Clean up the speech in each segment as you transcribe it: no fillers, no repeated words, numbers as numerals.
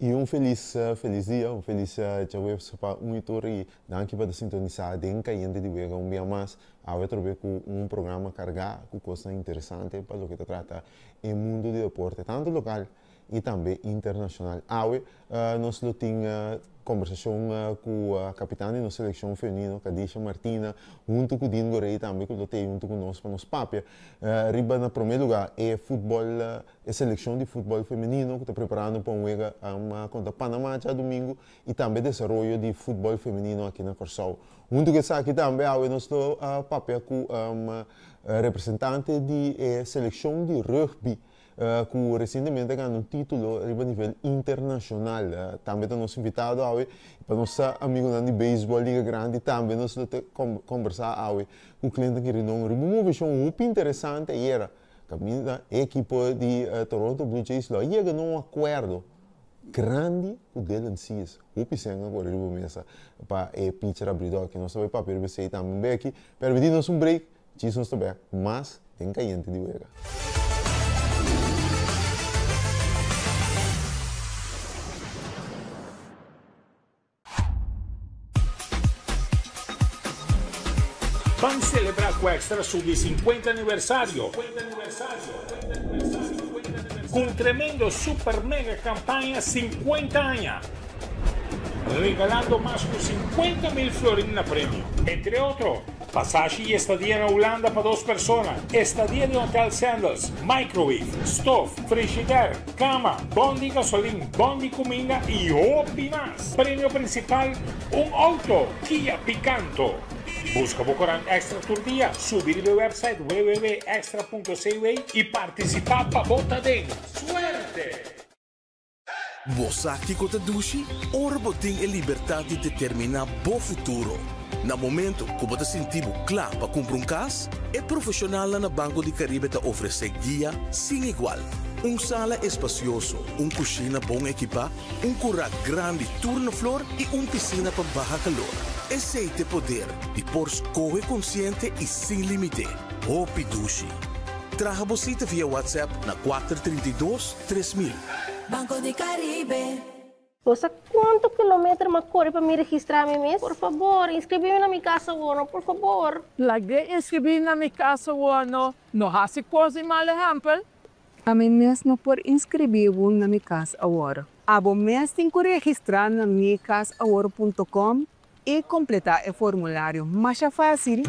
I un felis felis dia, un felis djaweps pa un i tur i danki pa ta sintonisá den Kayente di Wega un bia mas. Awe trobe ku un programa kargá ku kosnan interesante pa loke ta trata e mundu di deporte tantu lokal i tambe internashonal. Awe nos lo tin kombersashon ku kapitan di nos selekshon femenino Kadisha Martina huntu ku Dean Gorey tambe ku lo tei huntu ku nos pa nos papia riba na promé lugá e futbòl E selekshon di futbòl femenino ku ta preparando pa un wega kontra Panama djadumingu i tambe desaroyo di futbòl femenino aki na Kòrsou. Huntu ku esaki tambe awe nos lo papia ku representante di e selekshon di rugby ku resientemente a gana un título riba nivel internashonal. Tambe ta nos invitado awe pa nos amigunan di beisbòl Liga Grandi tambe nos lo ta kombersá awe ku Clinton Quirinon riba un moveshon hopi interesante ayera. Kaminda e ekipo di Toronto Blue Jays lo a yega na un akuerdo grandi ku Dylan Cease. Hopi sèn a kore riba mesa pa e pitcher abridor aki. Nos ta bai papia riba esei tambe un beki. Permití nos un break, djis nos ta bek ku mas den Kayente di Wega. Ban celebra cu Extra su di 50 aniversario cu un tremendo super mega campaña 50 aña, regalando mas cu 50 mil florin na premio. Entre otro, Pasashi y estadia na Hulanda pa dos persona, estadia den Hotel Sandals, microwave, stof, frishider, cama, bon di gasolin, bon di cuminda y hopi mas. Premio principal, un auto Kia Picanto. Busca bo corant Extra tur dia, subi riba e website www.extra.cw y participa pa bo ta den. Suerte! Bo sa kiko ta dushi? Ora bo tin e libertat di determiná bo futuro. Na momento ku bo ta sinti bo kla pa kumpra un kas, e profeshonalnan na Banco di Caribe ta ofresé guia sin igual. Un sala espasioso, un kushina bon ekipá, un kurá grandi tur na flor i un pisina pa baha kalor. Esei t'e poder di por skohe konsiente i sin límite. Hopi dushi! Traha bo sita via WhatsApp na 432. 3000. Banco di Caribe. Bo sa cuanto kilometer m'a core pa mi registra mi mes? Por fabor, inscribi mi na Mi Cas Awor no, por fabor. Lag'é inscribi na Mi Cas Awor no, no haci cos di mal ehempel. Ami mes no por inscribi bo na Mi Cas Awor. Abo mes tin cu registra na micasawor punto com y completa e formulario masha facil.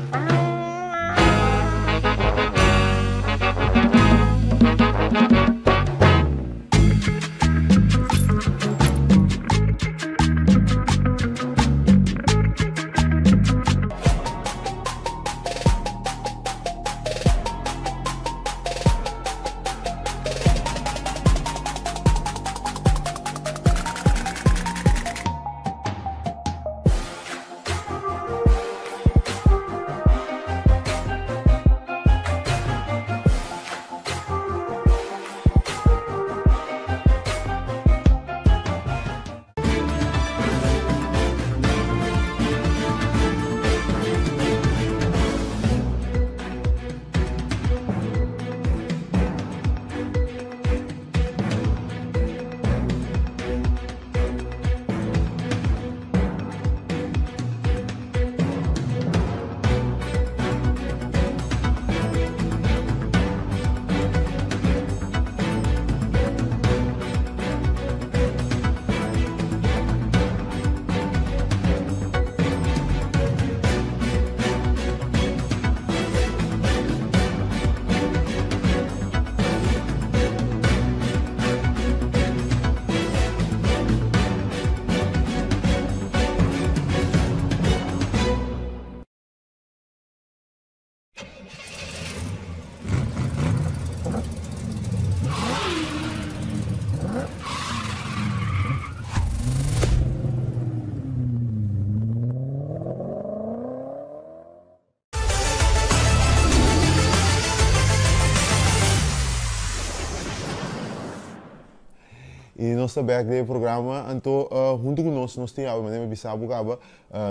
Y nos ta bek den e programa, anto hunto cu nos, nos tin awe manera mi bisa bo caba,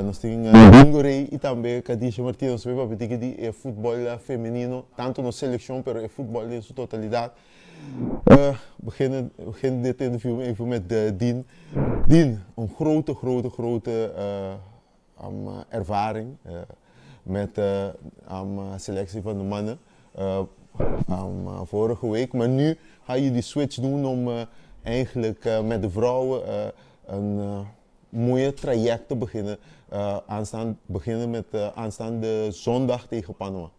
nos tin Bingo Rey y tambe Kadisha Martina, nos ta bay papia tiki di e futbol femenino, tanto nos seleccion pero e futbol den su totalidad. beginnen, begin dit interview even met uh, Dien. Dien, een grote, grote, grote um, ervaring met de um, selectie van de mannen. Um, vorige week. Maar nu ga je die switch doen om eigenlijk met de vrouwen een mooie traject te beginnen. Aanstaan, beginnen met aanstaande zondag tegen Panama.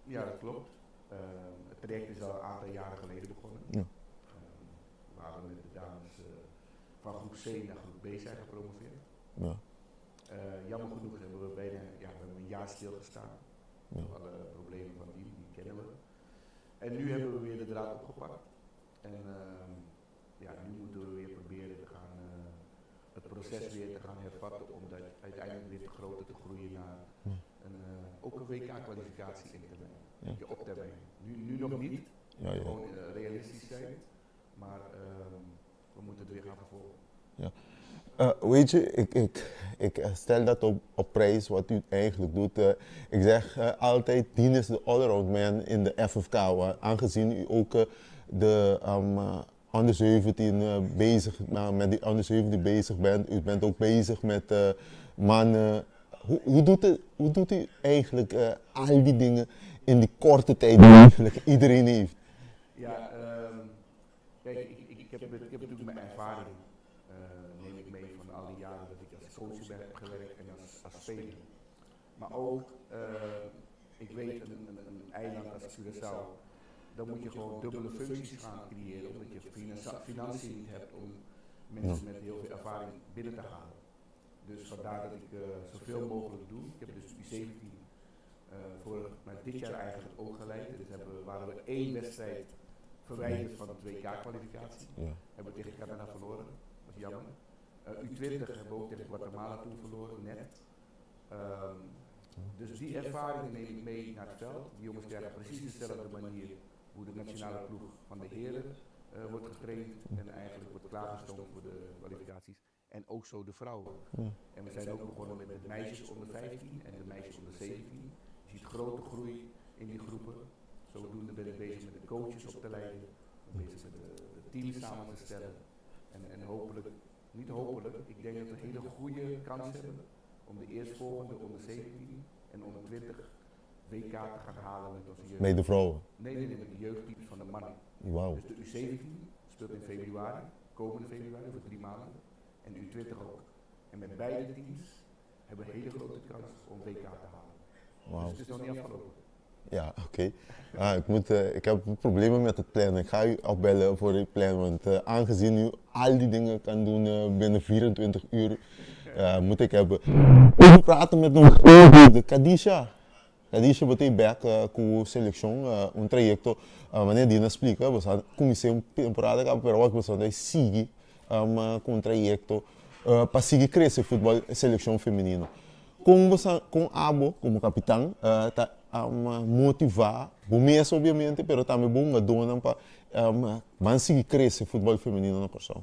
Ja, dat klopt. Het traject is al een aantal jaren geleden begonnen. Ja. Waar we met de dames van groep C naar groep B zijn gepromoveerd. Ja. Jammer genoeg hebben we bijna ja, we hebben een jaar stilgestaan. Ja. Alle problemen van die, die kennen we. En nu hebben we weer de draad opgepakt. En ja, nu moeten we weer proberen te gaan, het proces weer te gaan hervatten om dat uiteindelijk weer te groter te groeien naar een, ook een WK-kwalificatie in termijn. Ja. Op termijn. Nu, nu nog niet, ja, ja. Gewoon realistisch zijn, maar we moeten het weer gaan vervolgen. Ja. Weet je, ik, ik, ik stel dat op, op prijs wat u eigenlijk doet. Ik zeg altijd, Dien is de all-around man in de FFK. Aangezien u ook de onder 17 bezig, nou, met die onder 17 bezig bent. U bent ook bezig met mannen. Hoe, hoe, doet het, hoe doet u eigenlijk al die dingen in die korte tijd die eigenlijk iedereen heeft? Ja, um, kijk, ik, ik, ik, heb, ik heb natuurlijk mijn ervaring neem ik mee van al die jaren dat ik als coach heb gewerkt en als, als speler. Maar ook, ik weet, een, een, een eiland als Curaçao, dan moet je gewoon dubbele functies gaan creëren, omdat je financiën niet hebt om mensen met heel veel ervaring binnen te halen. Dus vandaar dat ik zoveel mogelijk doe. Ik heb dus U17 vorig, maar dit jaar eigenlijk ook geleid. Dus hebben, waren we één wedstrijd verwijderd van de 2K-kwalificatie. Ja. Hebben we tegen Canada verloren. Dat is jammer. U20 hebben we ook tegen Guatemala toen verloren, net. Dus die ervaring neem ik mee naar het veld. Die jongens krijgen precies dezelfde manier hoe de nationale ploeg van de heren wordt getraind en eigenlijk wordt klaargestoomd voor de kwalificaties. En ook zo de vrouwen. Ja. En we zijn ook begonnen met de meisjes onder 15 en de meisjes onder 17. Je ziet grote groei in die groepen. Zodoende ben ik bezig met de coaches op te leiden, bezig met de, de teams samen te stellen. En, en hopelijk, niet hopelijk, ik denk dat we een hele goede kans hebben om de eerstvolgende onder 17 en onder 20 WK te gaan halen met onze jeugd. Nee, de vrouwen? Nee, nee, nee, met de jeugdteams van de mannen. Wauw. Dus de U17 speelt in februari, komende februari, over 3 maanden. En de U20 ook. En met beide teams hebben we een hele grote kans om WK te halen. Wow. Dus het is nog niet afgelopen. Ja, oké. Okay. Ah, ik, moet, ik heb problemen met het plannen. Ik ga u opbellen voor het plan, want aangezien u al die dingen kan doen binnen 24 uur, moet ik hebben. We praten met nog de Kadisha. Kadisha bo tin bek ku selekshon, un trayekto, manera Dina splika, bo sa kuminsá un temporada kaba, pero awor bo ta sigui ku un trayekto pa sigui krese futbòl selekshon femenino. Kon bo sa, kon abo komo kapitan ta motivá bo mes obviamente, pero tambe bo hungadónan pa ban sigui krese futbòl femenino na Kòrsou?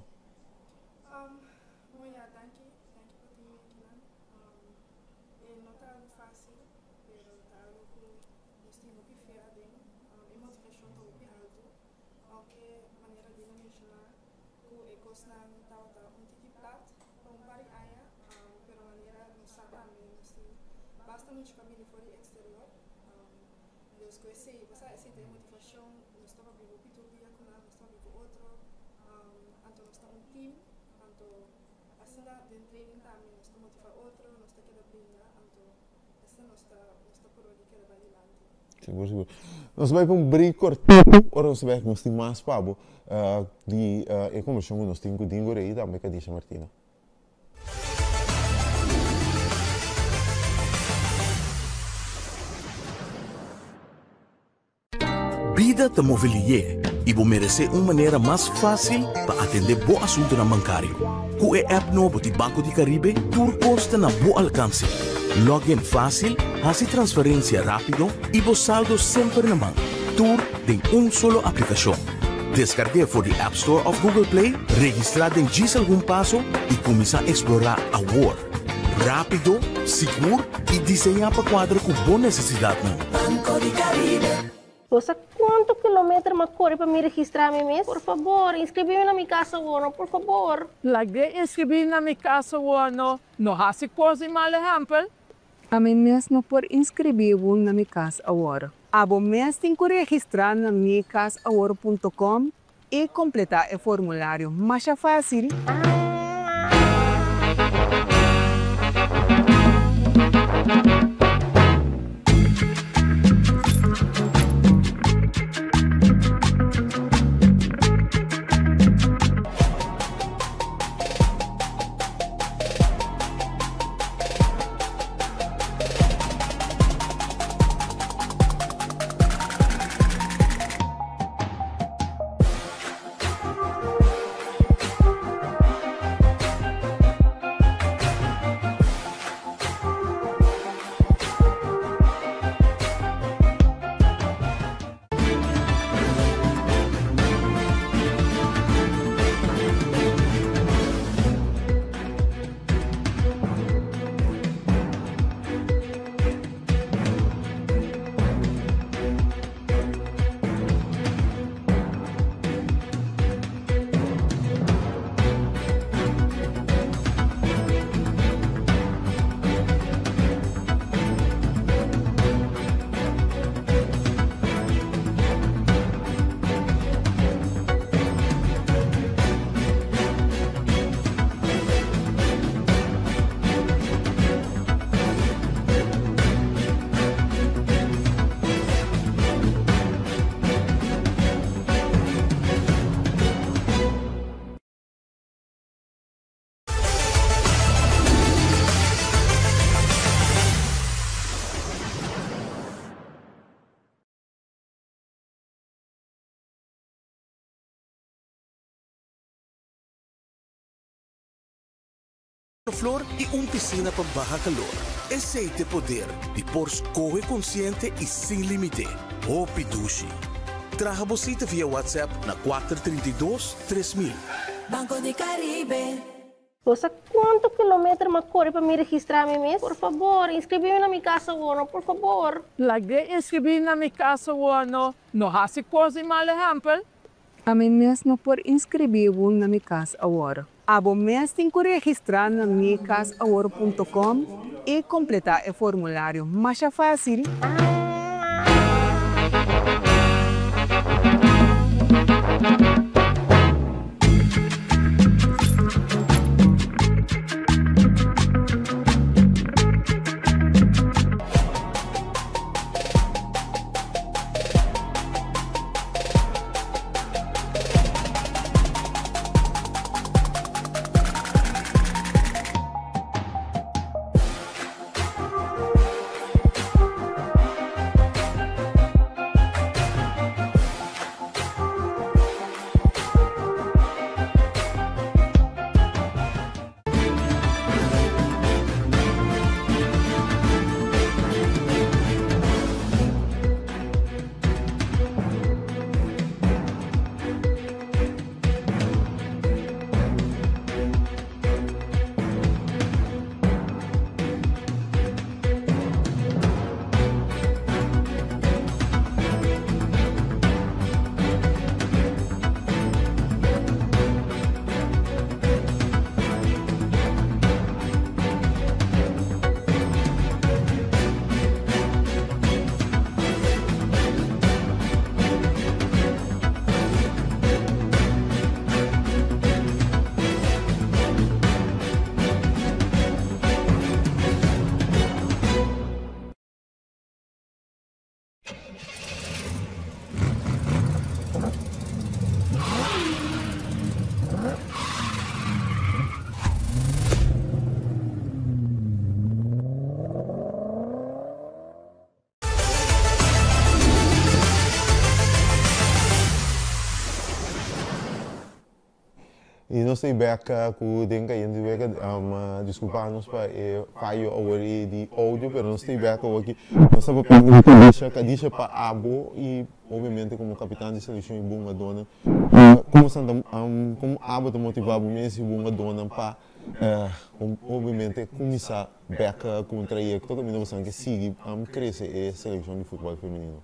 Bon ya, danki, danki pa tin mi akinan. E no ta algo fácil, pero ta algo ku nos tin hopi fe aden. E motivashon ta hopi haltu, aunke manera Dina menshoná ku e kosnan tabata un tiki plat pa un par di aña, pero manera nos sa tambe nos tin basta mucha pa bini for di eksterior. Dus ku esei, bo sa esei ta e motivashon, nos ta papia hopi tur dia ku nan, nos ta papia ku otro, anto nos ta un team, anto asina den training tambe nos ta motiva otro, nos ta keda bringa, anto asina nos ta nos ta por di keda bai dilanti. Sigur, sigur. Nos bai pa un break kortiku, ora nos bek nos tin mas pa bo di e kombershon ku nos tin ku Dingo Rey i tambe Kadisha Martina. Bida ta move lié i bo meresé un manera mas fásil pa atendé bo asuntunan bankario. Ku e app nobo di Banco di Caribe tur kos ta na bo alkanse. Log in fásil, hasi transferensia rápido i bo saldo semper na man. Tur den un solo aplikashon. Deskarg'é for di App Store òf Google Play, registrá den djis algun paso i kuminsá eksplorá awor. Rápido, sigur i diseñá pa kuadra ku bo nesesidatnan. Banco di Caribe. Bo sa Kuantu kilometer m'a kore pa mi registrá mi mes? Por fabor, inskribí mi na Mi Kas Awor, no, por fabor. Lag'é inskribí na Mi Kas Awor, no, no hasi kos di mal ehèmpel. Ami mes no por inskribí bo na Mi Kas Awor. Abo mes tin ku registrá na mikasawor.com i kompletá e formulario masha fásil. Flor i un pisina pa baha kalor. Esei t'e poder di por skohe konsiente i sin limite. Hopi dushi! Traha bo sita via WhatsApp na 432 3000. Banco di Caribe. Bo sa kuantu kilometer m'a kore pa mi registrá mi mes? Por fabor, inskribí mi na Mi Kas Awor, no, por fabor. Lag'é inskribí na Mi Kas Awor, no, no hasi kos di mal ehèmpel. Ami mes no por inskribí bo na Mi Kas Awor. Abo mes tin ku registrá na mikasawor.com i kompletá e formulario masha fásil. I nos ta bek ku den kayente di wega. Diskulpa nos pa e fayo awor di audio, pero nos ta bek awor aki. Nos ta papia ku Kadisha. Kadisha pa abo i obviamente komo kapitan di selekshon i bungadónan. Komo santa komo abo ta motivá bo mes i bungadónan pa obviamente kuminsá bek ku un trayekto kaminda boso ke sigui krese e selekshon di futbòl femenino?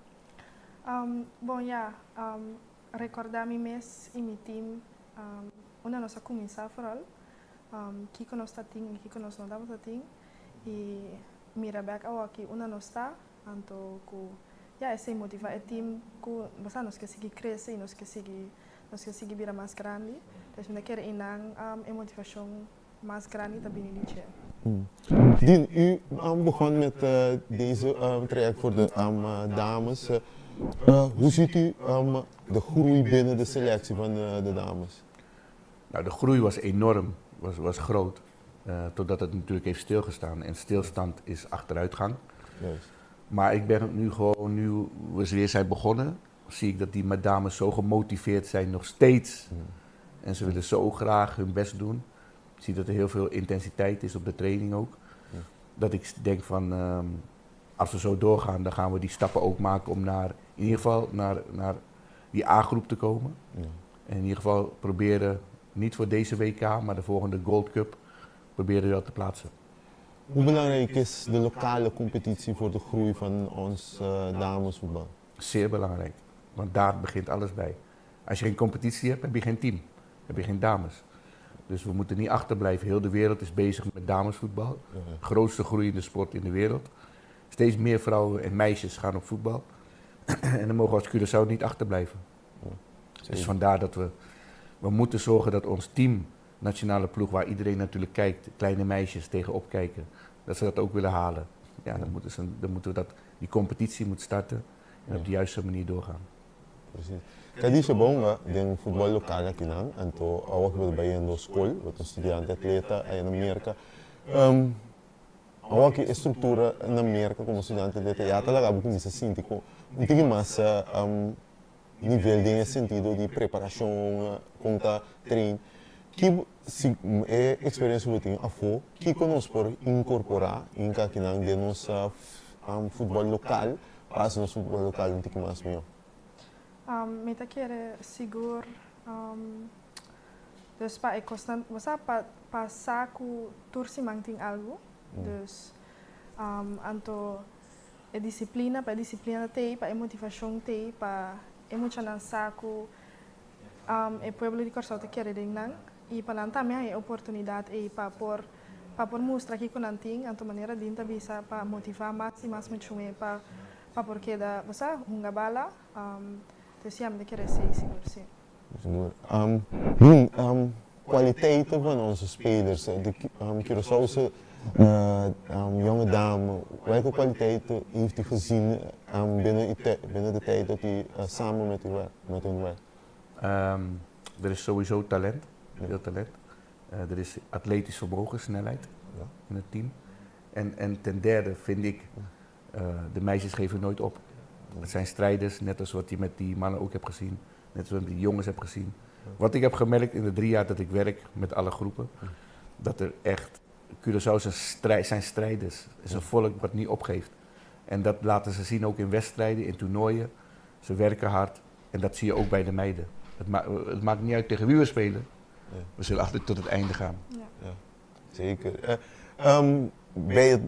Bon ya, rekordá mi mes i mi tim unda nos a kuminsá vooral, kiko nos ta tin i kiko nos no tabata tin i mira bèk awor-aki unda nos ta, anto ku ya esei motivá e tim ku bo sa nos ke sigui krese i nos ke sigui nos ke sigui bira mas grandi, dus mi ta kere einan e motivashon mas grandi ta bini di dje. Dien, u begon met deze traject voor de dames. Hoe ziet u de groei binnen de selectie van de dames? Nou, de groei was enorm, was groot. Totdat het natuurlijk heeft stilgestaan. En stilstand is achteruitgang. Maar ik ben nu gewoon, nu we weer zijn begonnen, zie ik dat die dames zo gemotiveerd zijn nog steeds. En ze willen zo graag hun best doen. Ik zie dat er heel veel intensiteit is op de training ook. Dat ik denk van, als we zo doorgaan, dan gaan we die stappen ook maken om in ieder geval naar die A-groep te komen. En in ieder geval proberen, niet voor deze WK, maar de volgende Gold Cup, proberen dat te plaatsen. Hoe belangrijk is de lokale competitie voor de groei van ons damesvoetbal? Zeer belangrijk, want daar begint alles bij. Als je geen competitie hebt, heb je geen team, heb je geen dames. Dus we moeten niet achterblijven. Heel de wereld is bezig met damesvoetbal. Grootste groeiende sport in de wereld. Steeds meer vrouwen en meisjes gaan op voetbal. En dan mogen we als Curaçao niet achterblijven. Dus vandaar dat we moeten zorgen dat ons team, nationale ploeg, waar iedereen natuurlijk kijkt, kleine meisjes tegenop kijken, dat ze dat ook willen halen. Ja, dan moeten ze, dan moeten we dat, die competitie moet starten en op de juiste manier doorgaan. Precies. Kadisha bonga den futbol lokal akinan, anto awak bo bayendo skol, bo ta studiante atleta ei na Merka. Awor ki e struktura na Merka komo studiante atleta ya ta laga bo kuminsá sinti ku un tiki mas nivel den e sentido di preparashon, kon ta train. Ki si e eksperensia ku bo tin afó, kiko nos por inkorporá inka akinan den nos futbol lokal pa hasi nos futbol lokal un tiki mas mihó? Mi ta kere sigur dus pa e kosnan, bo sa pa pa sa ku tur siman tin algu, dus anto e disiplina, pa e disiplina ta ei, pa e motivashon ta ei, pa e muchanan sa ku e pueblo di Kòrsou ta kere den nan i pa nan tambe haña e oportunidat ei pa por pa por mustra kiko nan tin, anto manera Dean ta bisa pa motivá mas i mas muchu'e pa pa por keda, bo sa, hunga bala. Dus ja, mi ta kere esei sigur, si. Sigur. Bien, kwaliteiten van onze spelers, de Curaçaose jonge dame, welke kwaliteiten heeft u gezien binnen, binnen de tijd dat u samen met, u werkt, met hun werkt? Er is sowieso talent, veel talent. Er is atletisch vermogen, snelheid in het team. En ten derde vind ik, de meisjes geven nooit op. Het zijn strijders, net als wat je met die mannen ook hebt gezien. Net als wat je met die jongens hebt gezien. Wat ik heb gemerkt in de 3 jaar dat ik werk met alle groepen, dat er echt, Curaçao zijn strijders. Het is een volk wat niet opgeeft. En dat laten ze zien ook in wedstrijden, in toernooien. Ze werken hard en dat zie je ook bij de meiden. Het maakt niet uit tegen wie we spelen. We zullen altijd tot het einde gaan. Ja, zeker. Bij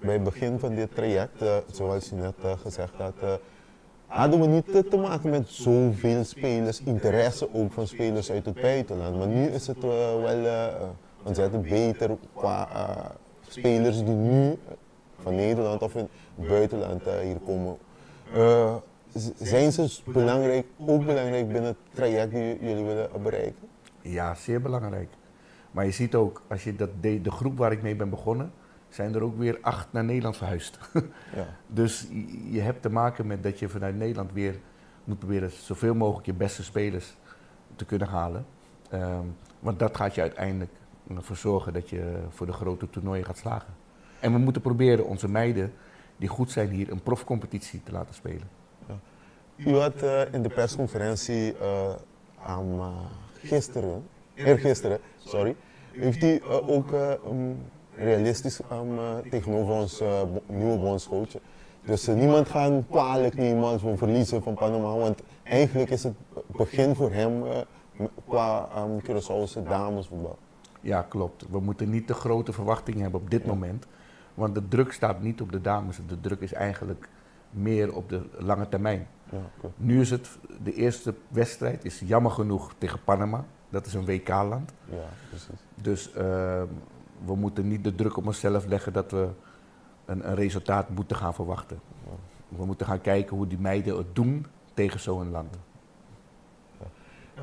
het begin van dit traject, zoals je net gezegd had, hadden we niet te maken met zoveel spelers, interesse ook van spelers uit het buitenland. Maar nu is het wel ontzettend beter qua spelers die nu van Nederland of in het buitenland hier komen. Zijn ze ook belangrijk binnen het traject die jullie willen bereiken? Ja, zeer belangrijk. Maar je ziet ook, als je dat deed, de groep waar ik mee ben begonnen, zijn er ook weer 8 naar Nederland verhuisd. Dus je hebt te maken met dat je vanuit Nederland weer moet proberen zoveel mogelijk je beste spelers te kunnen halen. Want dat gaat je uiteindelijk ervoor zorgen dat je voor de grote toernooien gaat slagen. En we moeten proberen onze meiden die goed zijn hier een profcompetitie te laten spelen. Ja. U had in de persconferentie aan gisteren, eergisteren, sorry, heeft u ook realistisch tegenover ons nieuwe bondscoach. Dus niemand gaat kwalijk nemen als we verliezen van Panama, want eigenlijk is het begin voor hem qua Curaçaose damesvoetbal. Ja, klopt. We moeten niet te grote verwachtingen hebben op dit moment, want de druk staat niet op de dames. De druk is eigenlijk meer op de lange termijn. Ja, Nu is het, de eerste wedstrijd is jammer genoeg tegen Panama. Dat is een WK-land. Ja, precies. Dus we moeten niet de druk op onszelf leggen dat we een resultaat moeten gaan verwachten. We moeten gaan kijken hoe die meiden het doen tegen zo'n land.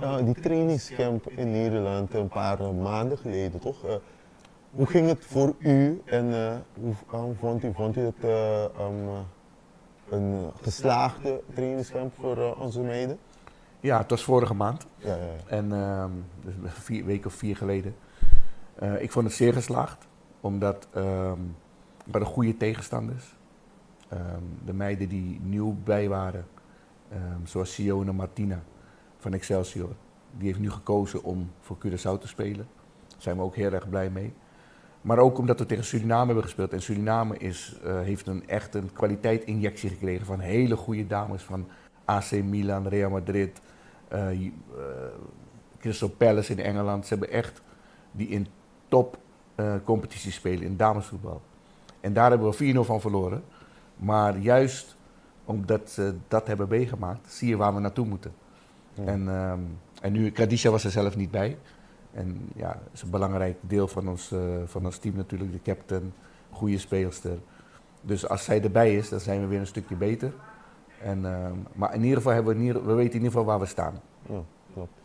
Ja. Die trainingscamp in Nederland een paar maanden geleden, toch? Hoe ging het voor u en hoe vond u het een geslaagde trainingscamp voor onze meiden? Ja, het was vorige maand. Ja. En dus 4 weken of 4 geleden. Ik vond het zeer geslaagd, omdat we hadden goede tegenstanders. De meiden die nieuw bij waren, zoals Sione Martina van Excelsior, die heeft nu gekozen om voor Curaçao te spelen. Daar zijn we ook heel erg blij mee. Maar ook omdat we tegen Suriname hebben gespeeld. En Suriname heeft echt een kwaliteitsinjectie gekregen van hele goede dames van AC Milan, Real Madrid, Crystal Palace in Engeland. Ze hebben echt die in top competitie spelen in damesvoetbal. En daar hebben we 4-0 van verloren. Maar juist omdat ze dat hebben meegemaakt, zie je waar we naartoe moeten. Ja. En nu, Kadisha was er zelf niet bij. En ja, dat is een belangrijk deel van ons team natuurlijk. De captain, goede speelster. Dus als zij erbij is, dan zijn we weer een stukje beter. Maar in ieder geval hebben we, we weten in ieder geval waar we staan. Ja, klopt.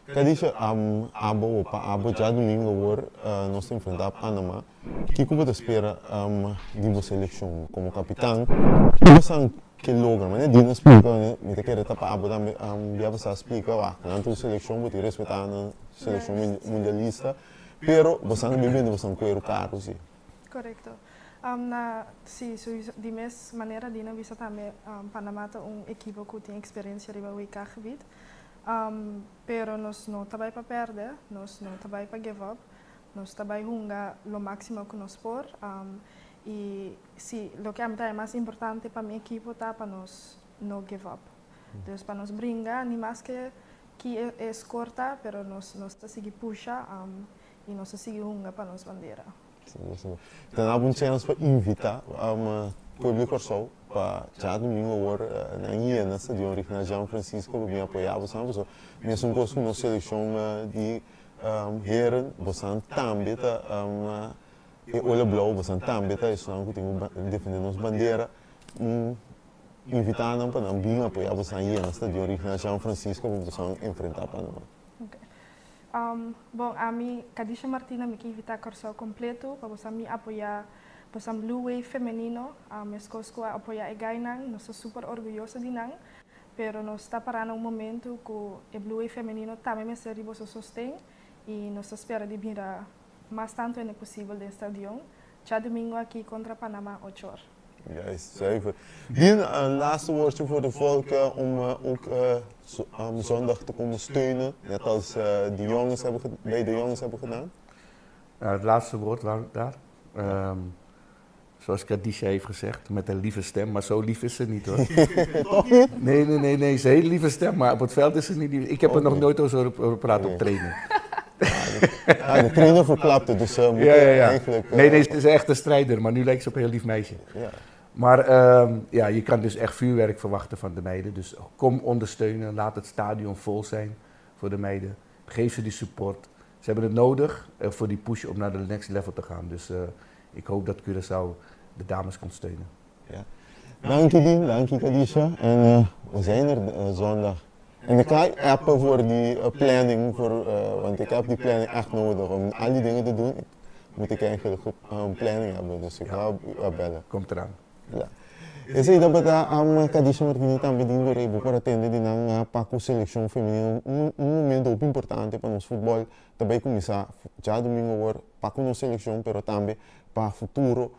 Kadisha, abo, opa, abo, já domingo hoor, nós enfrentar Panama. Que como te espera de seleção como capitão? Que você que logra, mas Dina explica, né? Me te quer tapar abo também, já você explica, ah, na tua seleção vou te respeitar na seleção mundialista, pero você não bebe, você não quer o carro, sim. Correcto. Na, sí, sowieso, die mes manera Dina bisa también Panamá ta un equipo que tiene experiencia riba WK gebied. Pero nos no tabay pa perde, nos no tabay pa give up, nos tabay hunga lo máximo que nos por. Y sí, lo que a mí es más importante pa mi equipo ta pa nos no give up. Dus pa nos bringa, ni más que es corta, pero nos ta sigui pusha, y nos ta sigui hunga pa nos bandera. Sí, sí. Dan hebben we een chance para invitar um público Kòrsou pa djadumingu awor na Iena, na Stadion Regional Jean Francisco, pa bin apoyá boso. Boso mesun kos ku nos selekshon di heren, boso tambe ta e ola blauw, boso tambe ta esnan ku tin ku defendé nos bandera. Invitá nan pa nan bin apoyá boso na Stadion Regional Jean Francisco, pa boso enfrentá Panamá. Okay. Bon, ami Kadisha Martina mi ke invitá Kòrsou kompleto pa boso mi apoyá boso Blue Wave femenino, meskos ku apoyá e gainan, nos ta super orguyoso di nan, pero nos ta parando un momento ku e Blue Wave femenino tambe mester di boso sosten i nos ta spera di mira mas tantu hende posibel den stadion djadumingu aki kontra Panamá 8 or. Juist, zuiver. Dien, een laatste woordje voor de volk om ook zondag te komen steunen, net als die jongens hebben bij de jongens hebben gedaan? Het laatste woord daar. Zoals Kadisha heeft gezegd, met een lieve stem, maar zo lief is ze niet hoor. Toch niet? Nee, nee, nee, nee, ze heeft een hele lieve stem, maar op het veld is ze niet lief. Ik heb er nog nooit over horen praten op training. Ja, de trainer verklapte, dus moet eigenlijk, Nee, nee, ze is echt een strijder, maar nu lijkt ze op een heel lief meisje. Maar je kan dus echt vuurwerk verwachten van de meiden. Dus kom ondersteunen, laat het stadion vol zijn voor de meiden. Geef ze die support. Ze hebben het nodig voor die push om naar de next level te gaan. Dus ik hoop dat Curaçao de dames komt steunen. Ja. Dank je Dien, dank je Kadisha. En we zijn er zondag. En ik ga je appen voor die planning, want ik heb die planning echt nodig om al die dingen te doen. Moet ik eigenlijk een planning hebben, dus ik ga u bellen. Komt eraan. Ja. Esei tabata am Kadisha Martina tambe Dien Gorebo por atende di nan pa ku selekshon femenino. Un momento hopi importante pa nos futbòl. Tambe kuminsá djadumingu awor pa ku nos selekshon, pero tambe pa futuro,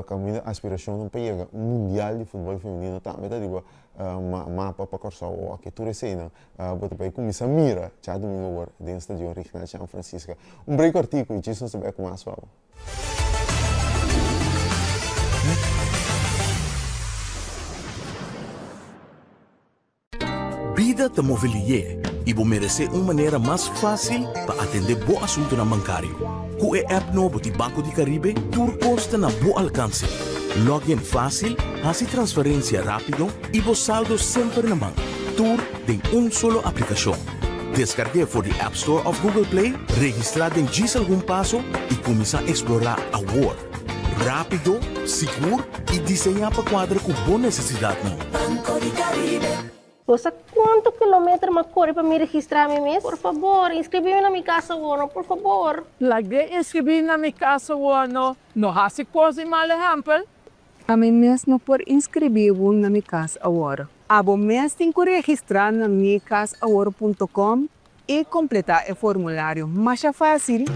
kaminda aspirashon pa yega un mundial di futbòl femenino tambe ta riba mapa pa Kòrsou. Oké, tur eseinan bo ta bai kuminsá mira djadumingu awor den Stadion Regional Jean Francisca. Un break kòrtiku i djis nos ta bai ku mas pa bo. Bida ta move lié. i bo meresé un manera mas fásil pa atendé bo asuntunan bankario. Ku e app nobo di Banco di Caribe, tur kos ta na bo alkanse. Log in fásil, hasi transferensia rápido i bo saldo semper na man. Tur den un solo aplikashon. Deskarg'é for di App Store òf Google Play, registrá den djis algun paso i kuminsá eksplorá awor. Rápido, sigur i diseñá pa kuadra ku bo nesesidatnan. Banco di Caribe. Bo sa kuantu kilometer m'a kore pa mi registrá mi mes? Por fabor, inskribí mi na mi kas awor, no, por fabor. Lag'é inskribí na mi kas awor, no. No hasi kos di mal ehèmpel. Ami mes no por inskribí bo na mi kas awor. Abo mes tin ku registrá na mikasawor.com i kompletá e formulario masha fásil.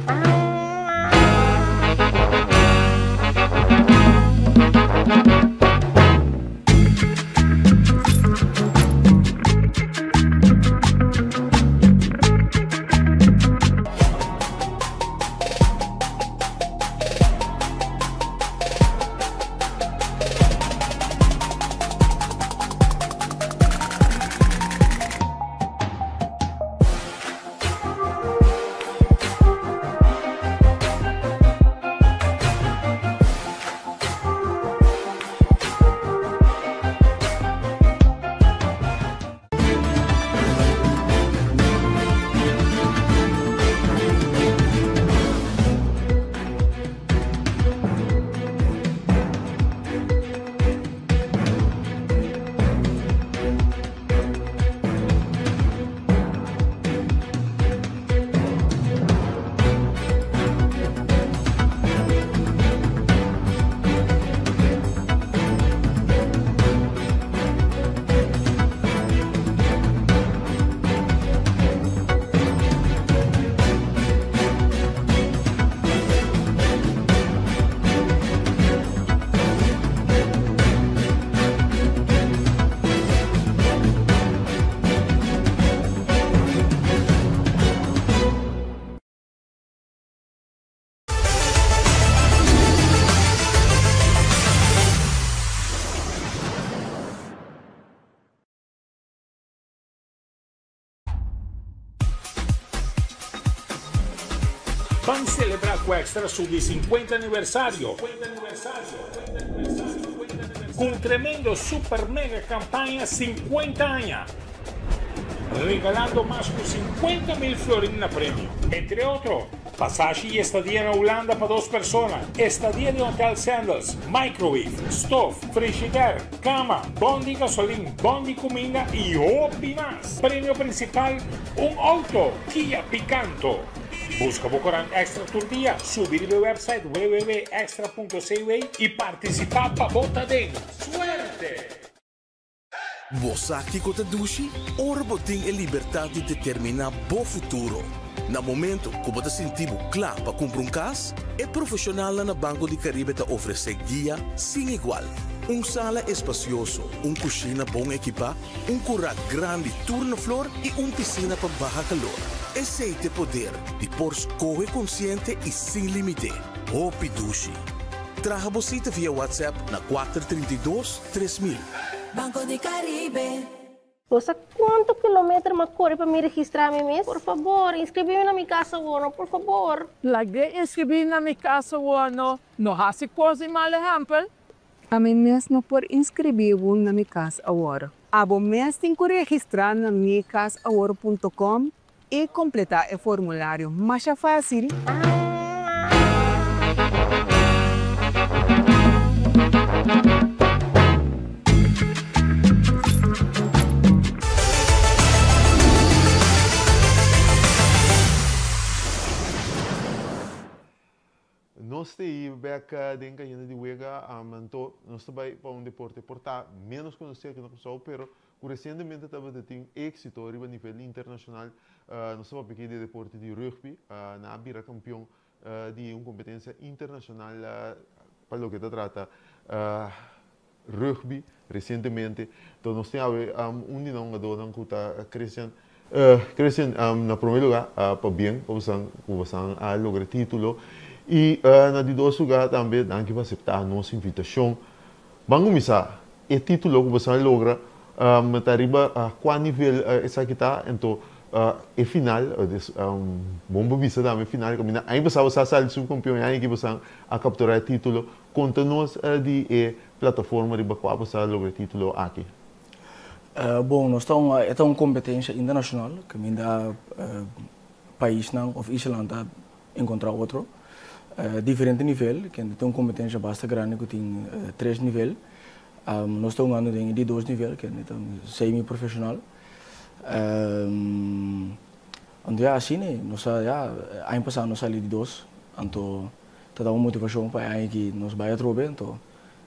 Ban celebra cu Extra su di 50 aniversario cu un tremendo super mega campaña 50 aña, regalando mas cu 50 mil florin na premio. Entre otro, pasashi y estadia na Hulanda pa dos persona, estadia den Hotel Sandals, microwave, stof, frigidaire, cama, bon di gasolin, bon di cuminda y hopi mas. Premio principal, un auto Kia Picanto. Busca bo corant Extra tur dia, subi riba e website www.extra.cw y participa pa bo ta den. Suerte! Bo sa kiko ta dushi? Ora bo tin e libertat di determiná bo futuro. Na momento ku bo ta sinti bo kla pa kumpra un kas, e profeshonalnan na Banco di Caribe ta ofresé guia sin igual. Un sala espasioso, un kushina bon ekipá, un kurá grandi tur na flor i un pisina pa baha kalor. Esei t'e poder di por skohe konsiente i sin límite. Hopi dushi! Traha bo sita via WhatsApp na kuater 32 3000. Banco di Caribe. Bo sa kuantu kilometer m'a kore pa mi registrá mi mes? Por fabor, inskribí mi na mi kas awor, no, por fabor. Lag'é inskribí na mi kas awor, no. No hasi kos di mal ehèmpel. Ami mes no por inskribí bo na mi kas awor. Abo mes tin ku registrá na mikasawor.com i kompletá e formulario masha fásil. Nos ta i bek den kayenda di wega, anto nos ta bai pa un deporte por ta menos konosí aki na Kòrsou, pero ku resientemente tabata tin éksito riba nivel internashonal. Nos ta papia aki di e deporte di rugby. Nan a bira kampion di un kompetensia internashonal pa loke ta trata rugby resientemente. Enton nos tin awe un di nan hungadornan ku ta Christian. Christian, na prome lugar pabien pa bosan ku bosan a logra e titulo i na di dos lugar tambe danki pa asepta nos invitashon. Ban kuminsá, e titulo ku bosan a logra ta riba kua nivel esaki ta? Enton E final, bon pa bisa tambe final kaminda aña pasá boso a sali subkampion i aña aki boso a kapturá e título. Konta nos di e plataforma riba kua boso a logra e título aki. Bon, nos ta un, e ta un kompetensia internashonal kaminda paisnan òf islanan ta enkontrá otro. Diferente nivel, kende ta un kompetensia basta grandi ku tin tres nivel. Nos ta hungando den e di dos nivel, kende ta semi-profeshonal. Anto ya asina e, nos a ya aña pasá nos sali di dos, anto ta daba un motivashon pa e aña aki nos bai atrobe, anto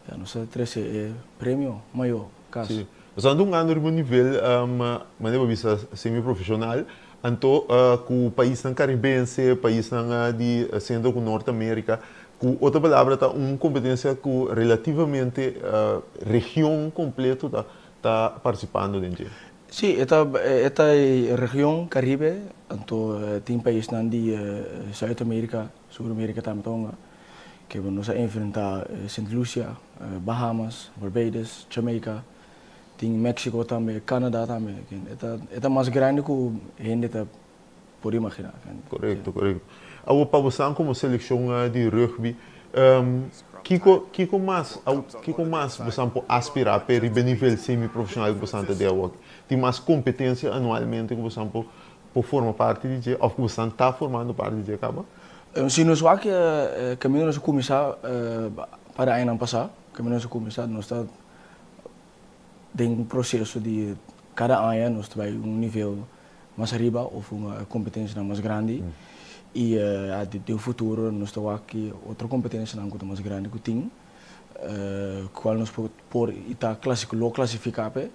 ya nos a trese e premio mayor kas. Sí, nos anda hungando riba un nivel manera bo bisa semi-profeshonal, anto ku paisnan karibense, paisnan di Sentro ku Nort Amerika, ku otro palabra ta un kompetensia ku relativamente region kompleto ta ta participando den dje? Sí, e ta e ta e region Caribe, anto tin paisnan di Zuid Amerika, Sur Amerika tambe ta hunga, ke nos a enfrenta Sint Lucia, Bahamas, Barbados, Jamaica, tin Mexico tambe, Canada tambe, e ta e ta mas grandi ku hende ta por imagina. Korekto, korekto. Awor pa bosan komo selekshon di rugby, kiko kiko mas kiko mas bosan por aspirá p'e riba e nivel semi-profeshonal ku bosan ta den awor? Tin mas kompetensia anualmente ku bosan por por forma parti di dje òf ku bosan ta formando parti di dje kaba? Si nos wak kaminda nos a kuminsá para añanan pasá, kaminda nos a kuminsá nos ta den un proseso di kada aña nos ta bai un nivel mas ariba of un competencianan mas grandi y den futuro nos ta wak ki otro competencianan cu ta mas grandi cu tin cual nos por y ta lo clasifica p'e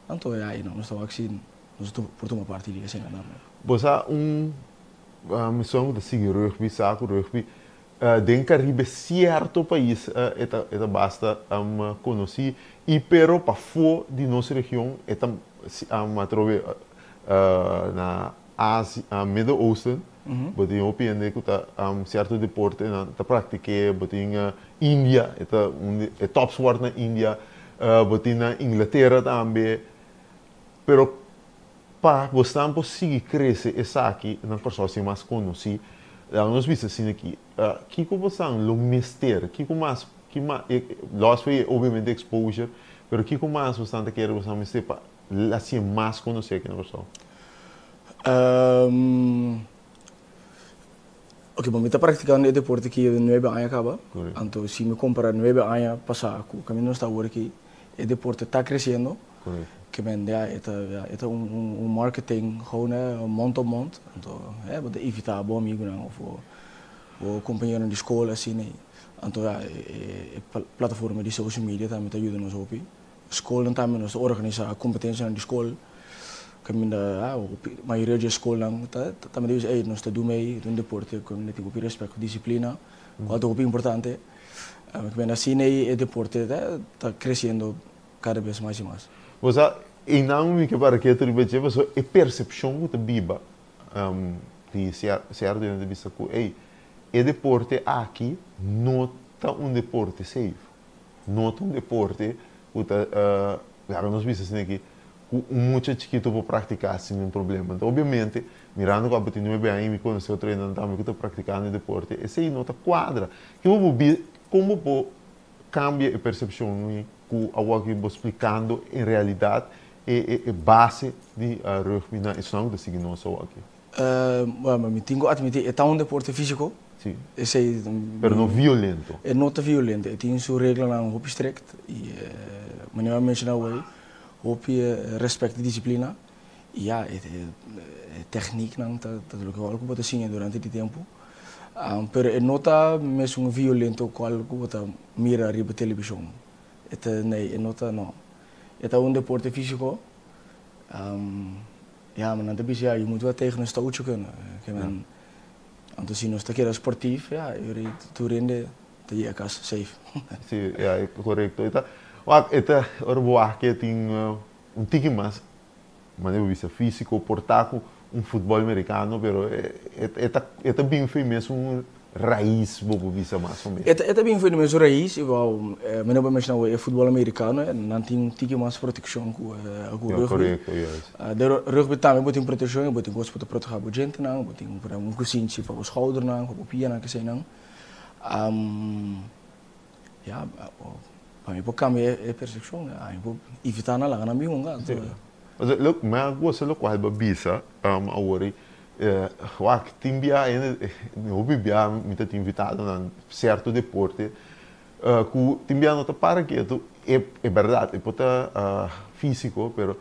anto ya nos ta wak si nos por tuma parti di esena tambe. Bo sa un mision cu ta sigui rugby sa cu rugby den Caribe cierto pais e ta basta conoci y pero pafo di nos region e ta atrobe na Asia, Middle Oosten, bo tin hopi hende ku ta sierto deportenan ta praktik'é, bo tin India, e ta un di e top sport na India, bo tin na Inglatera tambe, pero pa bosnan por sigui krese esaki na Kòrsou sin mas konosí, laga nos bisa asina aki, kiko bosnan lo mester, kiko mas, ki mas, lòs for e obviamente exposure, pero kiko mas bosnan ta kere bosnan mester pa Hasié mas konosé aki na Kòrsou? Oke, bon, mi ta praktikando e deporte aki nuebe aña kaba. Anto si mi kompara nuebe aña pasá ku kaminda nos ta awor aki, e deporte ta kresiendo. Ke men ya e ta ya e ta un marketing gou ne mond op mond. Anto bo ta invitá bo amigunan òf bo kompañeronan di skol asina. Anto ya e plataforma di social media tambe ta yuda nos hopi. Skolnan tambe nos ta organisá kompetensianan di skol kaminda mayoria di e skolnan ta tambe ta bisa ey nos ta duna ey un deporte kaminda tin hopi respèt ku disiplina kual ta hopi importante. Kaminda asina e deporte ta kresiendo kada bes mas i mas. Bo sa einan mi ke para ketu riba dje pasobra e persepshon ku ta biba di sierto hende ta bisa ku ey e deporte aki no ta un deporte safe. No ta un deporte ku ta, laga nos bisa asina aki, ku un mucha chikitu por praktiká sin ningun problema. Anto obviamente, mirando ku abo tin nuebe aña i mi konosé otro hendenan tambe ku ta praktikando e deporte, esei no ta kuadra. Ke bo por bi, kon bo por kambia e persepshon ku awor aki bo splikando en realidat e e base di rugby na esnan ku ta sigui nos awor aki? Bueno, mi tin ku atmití e ta un deporte físiko. Sí. Esei. Pero no violento. E no ta violento. E tin su reglanan hopi strikt i manera mi a menshoná awor, hopi respèkt di disiplina. I ya, e tèkniknan ta loke ku bo ta siña durante di tempu. Pero e no ta mesun violento kual ku bo ta mira riba televishon. E ta, nee, e no ta, no. E ta un deporte físiko. Ja, maar nan ta bisa, ja, je moet wel tegen een stootje kunnen. Ke men, anto si nos ta keda sportief, ja, yori tur hende ta yega kas safe. Si, ja, korekto. E ta, wak, e ta, ora bo wak e tin un tiki mas, manera bo bisa, físiko, por ta ku un futbòl merikano, pero e ta, e ta bin fei mes un. rais, bo por bisa mas o menos. E ta bin for di mesun rais, igual mi no por menciona e futbol americano, nan tin un tiki mas proteccion cu rugby. Correcto, juist. Den rugby tambe bo tin proteccion, bo tin cos pa ta proteha bo djentenan, bo tin por ehempel un kusinchi pa bo schoudernan, pa bo pianan, keseinan. Ya, pa mi por cambia e percepcion, mi por evita nan laga nan bin hunga. Si. Look, mi a gosa locual bo a bisa awor ei. Wak, tin bia hende, hopi bia mi ta tin invitadonan cierto deporte cu tin bia no ta para ketu, e berdad e por ta fisico pero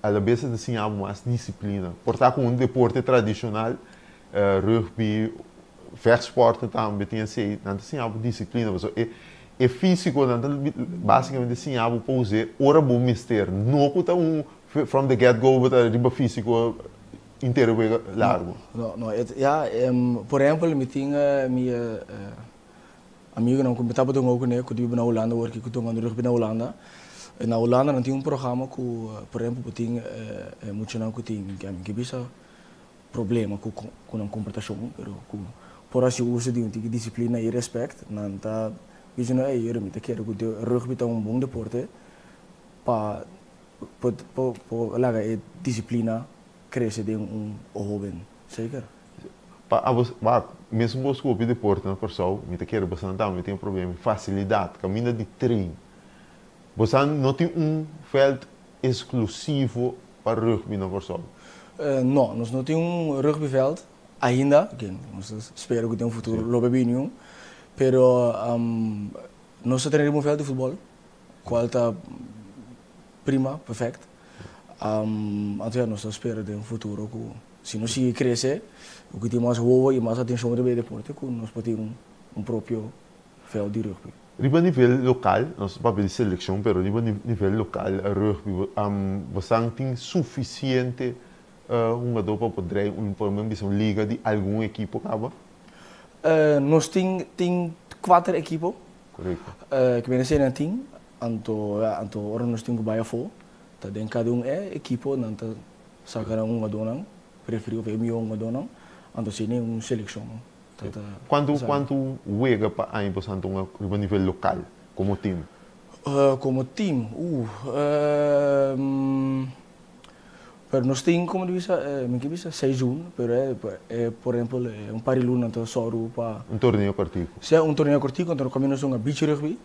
a la bes e ta siña bo mas disciplina. Por ta cu un deporte tradicional, rugby, vechtsporten tambe tin esey, nan ta siña bo disciplina pasobra e e fisico nan ta basicamente siña bo pa us'e ora bo mester, no cu ta un from the get go bo ta riba fisico intero wega largo. No, no, ya, por ehempel mi tin mi amigonan cu mi tabata hunga cune cu ta biba na Hulanda awor cu ta hungando rugby na Hulanda. Na Hulanda nan tin un programa cu por ehempel bo tin muchanan cu tin, mi ke bisa problema cu cu nan comportacion pero cu por haci uso di un tiki disciplina y respect nan ta bisa no ey mi ta kere cu rugby ta un bon deporte pa por laga e disciplina crece den un hoben zeker. Pa abos wak mesun bos cu hopi deporte na Corsou mi ta kere bosan tambe tin e problema di facilidad caminda di train bosan no tin un veld exclusivo pa rugby na Corsou. No, nos no tin un rugbyveld ainda, nos ta spera cu den un futuro lo bay bini un, pero nos ta train riba un veld di futbol cual ta prima, perfect. Anto ya nos ta spera den futuro cu si nos sigui crece, cu tin mas wowo y mas atencion riba e deporte cu nos por tin un propio veld di rugby. Riba nivel lokal, nos ta papia di selekshon, pero riba nivel lokal rugby, bosan tin sufisiente hungadó pa por drei un, por lo menos bisa un liga di algun ekipo kaba? Nos tin tin kuater ekipo. Korekto. Ke bini esei nan tin, anto ya, anto ora nos tin ku bai afó, ta den kada un e ekipo nan ta saka nan hungadónan preferí òf e mihó hungadónan, anto asina un selekshon. Kuantu kuantu wega pa aña boso a tuma riba nivel lokal komo tim? Komo tim? Uh pero nos tin komo di bisa mi ke bisa seizoen pero e por ehempel un par di luna ta sòru pa. Un torneo kòrtiku. Si un torneo kòrtiku anto kaminda nos hunga beach rugby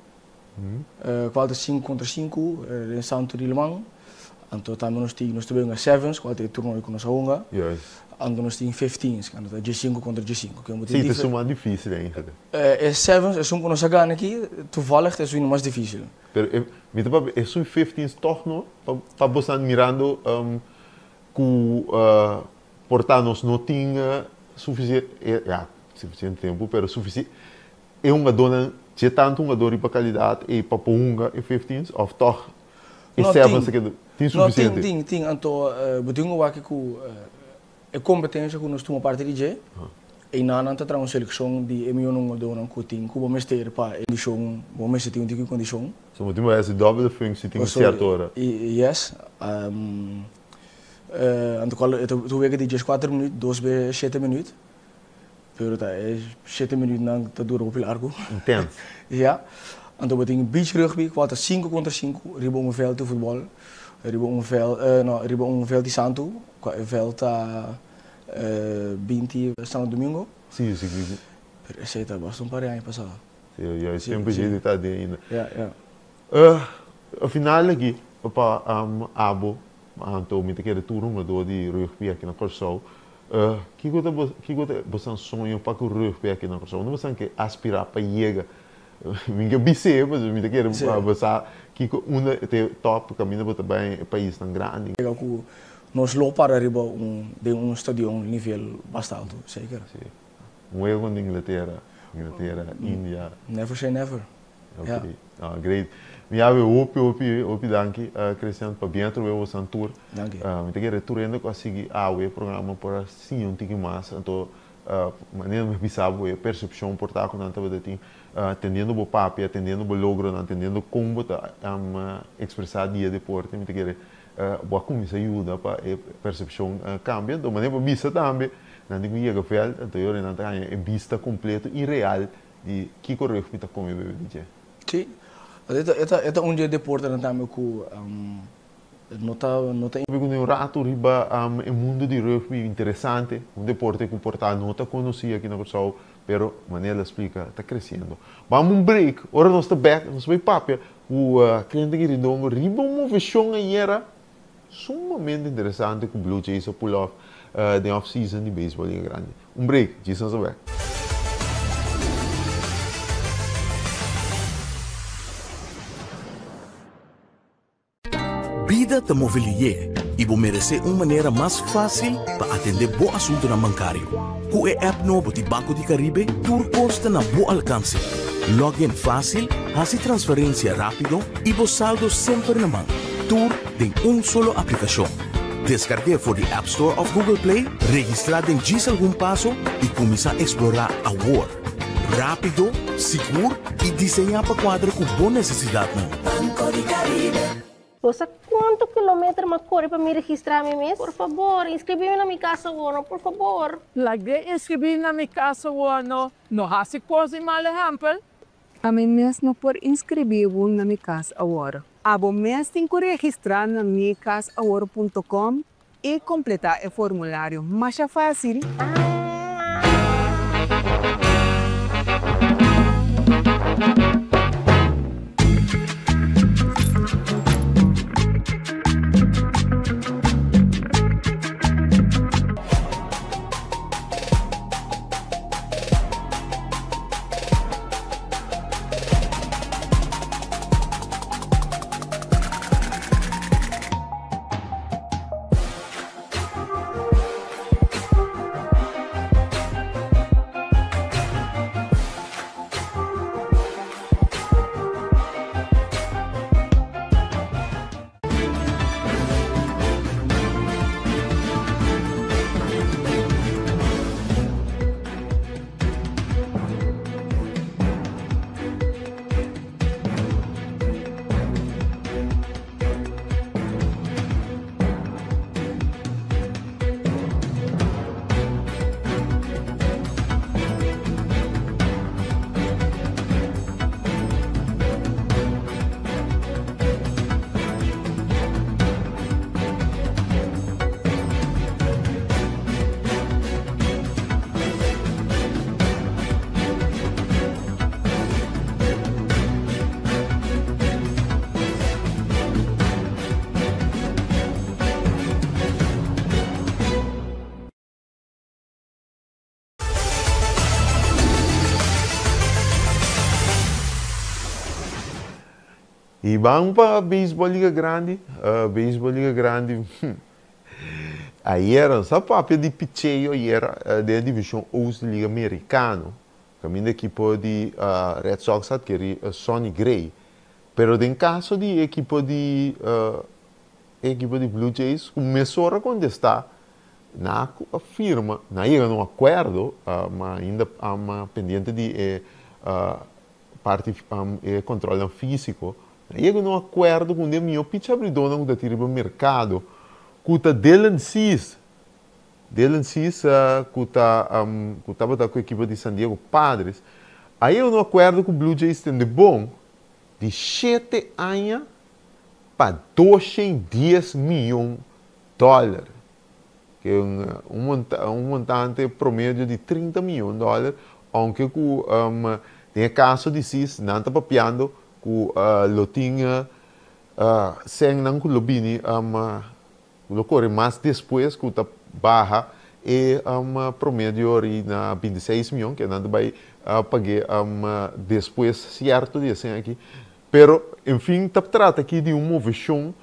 kual ta sinku kontra sinku den Santo di Liman. Anto tambe nos tin, nos ta bay hunga sevens, cual ta e toernooi cu nos a hunga. Anto nos tin fifteens, cu ta diesinku contra diesinku. Si, ta esun mas dificil eigenlijk. E sevens, esun cu nos a gana aki, toevallig ta esun mas dificil. Pero e, mi ta papia, esun fifteens toch no, pa bosan mirando cu por ta nos no tin suficiente, ja, suficiente tempo, pero suficiente, e hungadornan, dje tanto hungador riba calidad ey pa por hunga e fifteens of toch E No, sevens tin. ta keda tin No, tin, sufisiente. tin, tin. Anto bo tin ku wak ku e kompetensia ku nos tuma parti di dje, einan nan ta traha un selekshon di e mihó hungadónan ku tin ku bo mester pa e kondishon, bo mester tin un tiki kondishon. So bo tin ku hasi dòbel functie tin sierto ora. Yes. Anto kòl e ta wega di dieskuater minüt, dos be shete minüt. Pero ta e shete minuutnan ta dura hopi largu. Intens. Ja. Anto bo tin beach rugby kual ta sinku kontra sinku riba un veld di futbòl, riba un veld, no, riba un veld di santu, kua e veld ta binti Santo Domingo. Si, si, si. Pero esei ta basta un par di aña pasá. Si, ya e tempu dje ta aden ainda. Ja, ja. Final aki, pa abo, anto mi ta kere tur hungadó di rugby aki na Kòrsou, kiko ta bo, kiko ta bosan soño pa ku rugby aki na Kòrsou? Unda bosan ke aspirá pa yega? Mi ke bis'é, pasobra mi ta kere bo sa kiko unda ta e tòp kaminda bo ta bai e paisnan grandi. Yega ku nos lo para riba un, den un stadion nivel basta altu, seker. Si. Un wega kontra Inglatera, Inglatera, India. Never say never. Ok, ah great. Mi yabe hopi hopi hopi danki Christian pa bien atrobe bosan tur. Danki. Mi ta kere tur hende ku a sigui awe e programa por a siña un tiki mas anto manera mi a bisa bo e persepshon por ta ku nan tabata tin atendiendo bo papia, atendiendo bo logronan, atendiendo kon bo ta ekspresá dia deporte mi ta kere bo a kuminsá yuda pa e persepshon kambia. Anto manera bo a bisa tambe. Nan tin ku yega vèlt, anto e ora nan ta haña e bista kompleto i real di kiko rugby ta kome bebe di dje. Sí, e ta e ta un di e deportenan tambe ku no ta no ta. Ku un ratu riba e mundu di rugby interesante, un deporte ku por ta no ta konosí aki na Kòrsou, pero manera el a splika ta kresiendo. Bam un break, ora nos ta bèk nos bai papia ku Clinton Quirindongo riba un moveshon ayera Sumamente interesante ku Blue Jays a pull off den off season di baseball Liga Grandi. Un break, djis nos a bek. Bida ta move lié i bo meresé un manera mas fásil pa atendé bo asuntunan bankario. Ku e app nobo di Banco di Caribe tur kos ta na bo alkanse. Log in fásil, hasi transferensia rápido i bo saldo semper na man. Tur den un solo aplikashon. Deskarg'é for di App Store òf Google Play, registrá den djis algun paso i kuminsá eksplorá awor. Rápido, sigur i diseñá pa kuadra ku bo nesesidatnan. Banco di Caribe. Bo sa kuantu kilometer m'a kore pa mi registrá mi mes? Por fabor, inskribí mi na mi kas awor, no, por fabor. Lag'é inskribí na mi kas awor, no, no hasi kos di mal ehèmpel. Ami mes no por inskribí bo na Mi Kas Awor. Abo mes tin ku registrá na mikasawor punto com i kompletá e formulario masha fásil. I ban pa Beisbòl Liga Grandi, Beisbòl Liga Grandi, ayera nos a papia di picheo ayera den e divishon Oost di Liga Merikano, kaminda ekipo di Red Sox a adkeri Sonny Gray. Pero den kaso di ekipo di e ekipo di Blue Jays ku mesora kontestá Na a firma, na a yega na un akuerdo, ma ainda pendiente di e parti e kòntròlnan físiko, na a yega na un akuerdo ku un di e mihó pichabridónan ku ta tin riba merkado, ku ta Dylan Cease. Dylan Cease ku ta ku tabata ku ekipo di San Diego Padres, a yega na un akuerdo ku Blue Jays tende bon di shete aña pa 210 miyon dòler, ke un un montante promedio di 30 miyon dòler, ounke ku den e kaso di sis nan ta papiando ku lo tin sènnan ku lo bini ku lo kore mas despues ku ta baha e promedio ori na 26 miyon, ke nan ta bai pag'é despues sierto di e sèn aki. Pero, en fin, ta trata aki di un moveshon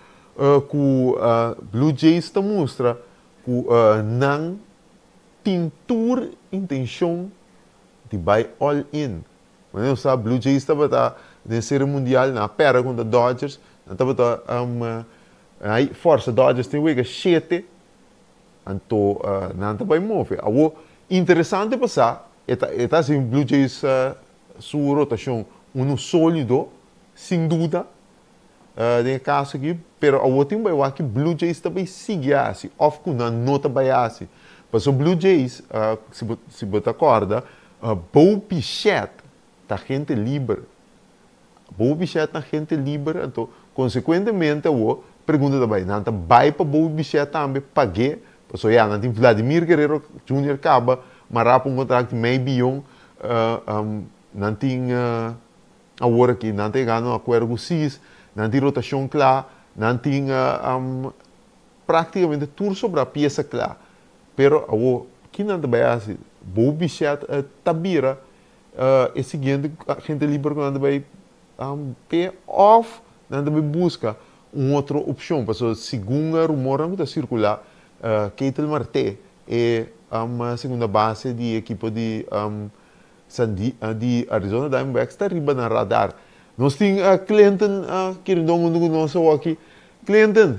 ku Blue Jays ta mustra ku nan tin tur intenshon di bai all in. Manera nos sa, Blue Jays tabata den Serie Mundial, nan a pèrdè kontra Dodgers, nan tabata ai fòrsa Dodgers tin wega shete, anto nan ta bai move. Awor, interesante pa sa, e ta e ta hasi Blue Jays su rotashon unu sólido, sin duda, den e kaso aki, pero awor tin bai wak ki Blue Jays ta bai sigui hasi òf ku nan no ta bai hasi. Paso Blue Jays, si bo ta kòrda, Bo Bichette ta agente liber. Bo Bichette ta agente liber, anto konsekuentemente awor pregunta ta bai, nan ta bai pa Bo Bichette tambe pag'é? Paso ya, nan tin Vladimir Guerrero Junior kaba mará pa un kontrakt di mei biyon, nan tin awor aki, nan ta yega na un akuerdo ku Cease, nan tin rotashon kla, nan tin Práktikamente tur sobrá piesa kla. Pero awor, ki nan ta bai hasi? Bo Bichette ta bira e siguiente agente liber ku nan ta bai p'e òf nan ta bai buska un otro opshon? Pasobra segun e rumornan ku ta sirkulá, Ketel Marte, e segunda base di e ekipo di di Arizona Diamondbacks ta riba nan radar. Nos tin Clinton Quirindon huntu ku nos awor aki. Clinton,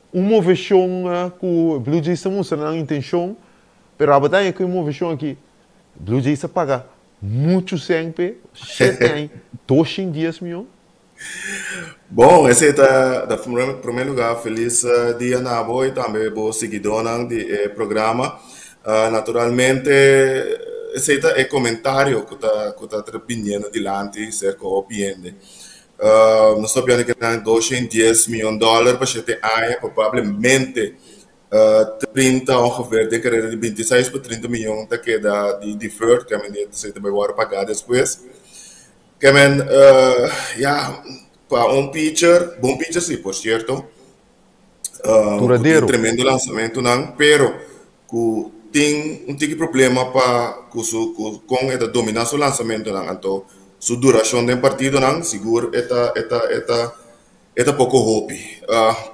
un moveshon ku Blue Jays ta mustra nan intenshon, pero abo ta haña ku e moveshon aki Blue Jays a paga muchu sèn p'e, shete aña, 210 mion. Bon, esei ta na promé lugá felis dia na abo i tambe bo siguidónan di e programa. Naturalmente esei ta e komentario ku ta ku ta biniendo dilanti serka hopi hende. Nos ta piensa ku nan 210 mion dòler pa shete aña probablemente 30 ongeveer den karera di 26 pa 30 mion ta keda di deferred, ke men esei ta bai wòrdu pagá despues. Ke men, ya, pa un pitcher, bon pitcher si, por cierto, ku tin tremendo lansamentunan, pero ku tin un tiki problema pa ku su, ku kon e ta dominá su lansamentunan, anto su durashon den partidonan sigur e ta, e ta, e ta, e ta poko hopi.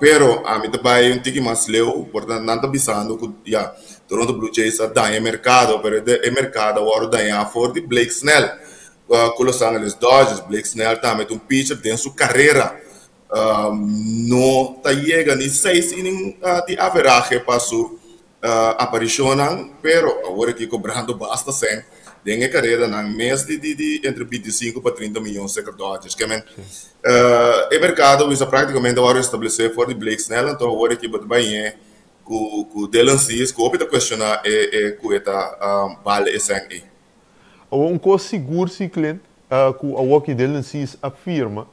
Pero ami ta bai un tiki mas leu, por ta nan ta bisando ku ya, Toronto Blue Jays a daña e merkado, pero e merkado a wòrdu dañá for di Blake Snell. Ku Los Angeles Dodgers, Blake Snell tambe ta un pitcher den su karera no ta yega ni seis inning di averahe pa su aparishonnan, pero awor aki kobrando basta sèn den e kareranan mes di di entre 25 pa 30 miyon serka Dodgers. Ke men e merkado bisa praktikamente a wòrdu establesé for di Blake Snell, anto awor aki bo ta bai ñe ku ku Dylan Cease ku hopi ta kuestioná e e ku e ta bal e sèn ei. Awor un kos sigur si Clint, ku awor ki Dylan Cease a firma,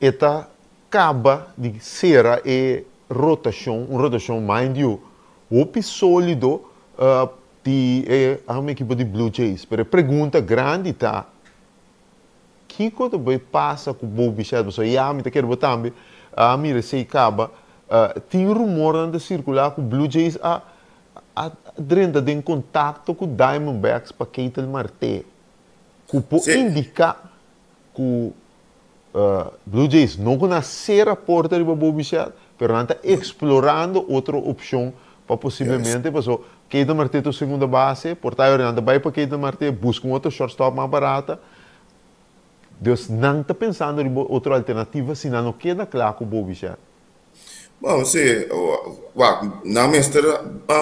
e ta kaba di sera e rotashon, un rotashon mind you, hopi solido di e ekipo di Blue Jays. Pero e pregunta grandi ta, kiko ta bai pasa ku Bo Bichette? Pasobra ya mi ta kere bo tambe a mira esei kaba. Tin rumornan ta sirkulá ku Blue Jays a a drenta den kontakto ku Diamondbacks pa Ketel Marte, ku por indiká ku Blue Jays no ku na sera porta riba Bo Bichette, pero nan ta eksplorando otro opshon pa posiblemente, paso Ketel Marte ta un segunda base, por ta nan ta bai pa Ketel Marte buska un otro shortstop mas barata. Dus nan ta pensando riba otro alternativa si nan no keda kla ku Bo Bichette. Bon, si, wak, nan mester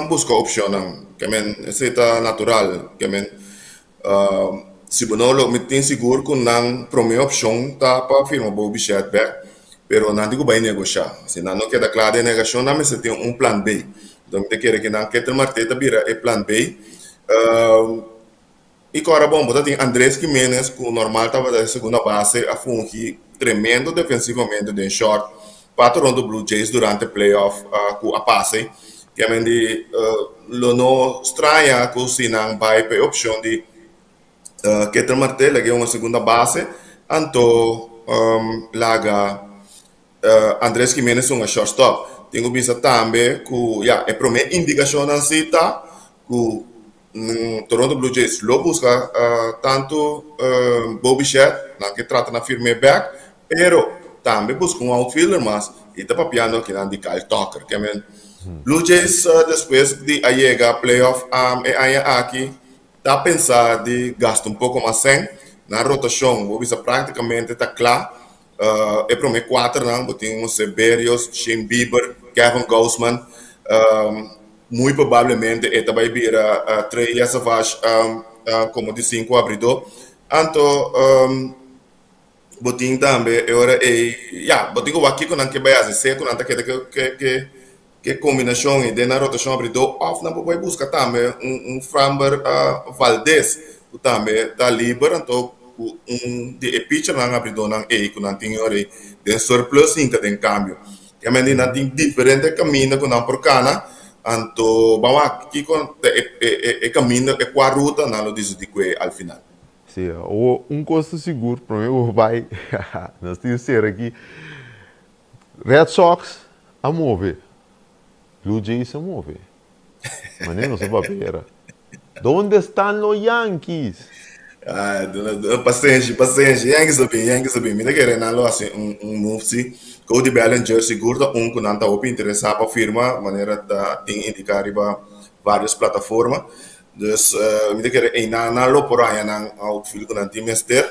buska opshonnan, ke men esei ta natural, ke men si bo no lo, mi tin sigur ku nan promé opshon ta pa firma Bo Bichette bèk, pero nan tin ku bai negoshá. Si nan no keda kla den negashon, nan mester tin un plan B. Enton mi ta kere ku nan Ketel Marte ta bira e plan B. I kòrda bon, bo ta tin Andrés Giménez ku normal tabata e segunda base a fungi tremendo defensivamente den short pa Toronto Blue Jays durante playoff ku a pasa. Kiamen di lo no straña ku si nan bai pa e opshon di Ketel Marte laga e un segunda base anto laga Andrés Giménez hunga shortstop. Tin ku bisa tambe ku ya e promé indikashonnan si ta ku Toronto Blue Jays lo buska tantu Bo Bichette, nan ke trata na firm'é bèk, pero tambe buska un outfielder mas i ta papiando akinan di Kyle Tucker. Ke men Blue Jays despues di a yega playoff e aña aki ta pensa di gasta un poko mas sèn. Nan rotashon bo bisa praktikamente ta kla. E promé kuaternan bo tin Jose Berrios, Shane Bieber, Kevin Gausman. Muy probablemente e ta bai bira Trey Yesavage komo di sinku abridó. Anto bo tin tambe e ora ei, ya, bo tin ku wak kiko nan ke bai hasi, sea ku nan ta keda ke. Ku e kombinashon ei den nan rotashon abridó òf nan por bai buska tambe un Framber Valdez ku tambe ta liber anto ku un di e pichernan abridónan ei ku nan tin e ora ei den surplus hinka den kambio. Kementi nan tin diferente kaminda ku nan por kana anto ban wak kiko ta e kaminda e kua ruta nan lo disidí ku e al final. Sí, awor un kos ta sigur, promé ku bo bai nos tin sera aki. Red Sox a move, Blue Jays a move. Manera nos a papia era. Donde están los Yankees? Ah, pasenshi, pasenshi. Yankees a bin, Yankees a bin. Mi ta kere nan lo hasi un, un move si. Cody Bellinger sigur ta un ku nan ta hopi interesá pa firma, manera ta tin indiká riba varios plataforma. Dus mi ta kere einan nan lo por haña nan outfield ku nan tin mester.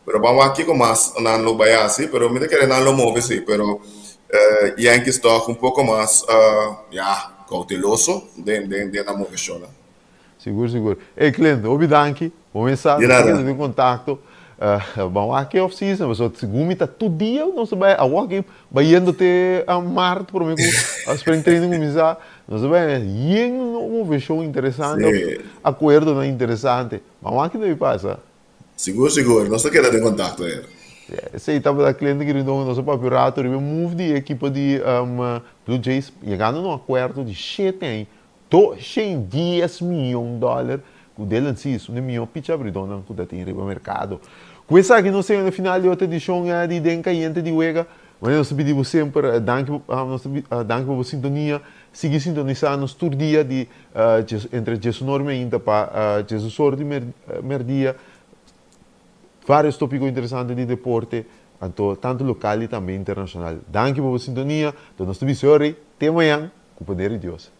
Pero ban wak kiko mas nan lo bai hasi, pero mi ta kere nan lo move si, pero Yankees tòg un poko mas ya kouteloso den den den nan moveshonnan. Sigur sigur. Ey Clint, hopi danki. Bo mes sa, Di nos ta nada. keda den kontakto. Ban wak e off season, pasobra segun mi ta tur dia nos ta bai awor aki bayendo te maart prome ku spring training kuminsá, nos ta bai yen moveshon interesante Sí. òf akuerdonan interesante. Ban wak kiko ta bin pasa. Sigur sigur, nos ta keda den kontakto her. Esei tabata Clint Grindon, nos a papia un rato riba e move di e ekipo di Blue Jays yegando na un akuerdo di shete aña, 210 miyon dòler ku Dylan Cease, un di e mihó picha abridónan ku ta tin riba merkado. Ku esaki nos ta yega na final di otro edishon di Den Kayente di Wega. Manera nos ta pidi bo semper danki nos ta danki pa bo sintonia. Sigui sintonisá nos tur dia di entre djesunor meinta pa djesusor di merdia. Varios tópiko interesante di deporte, anto tantu lokal i tambe internashonal. Danki pa bo sintonia. Anto nos ta bisa ori te mañan ku poder di Dios.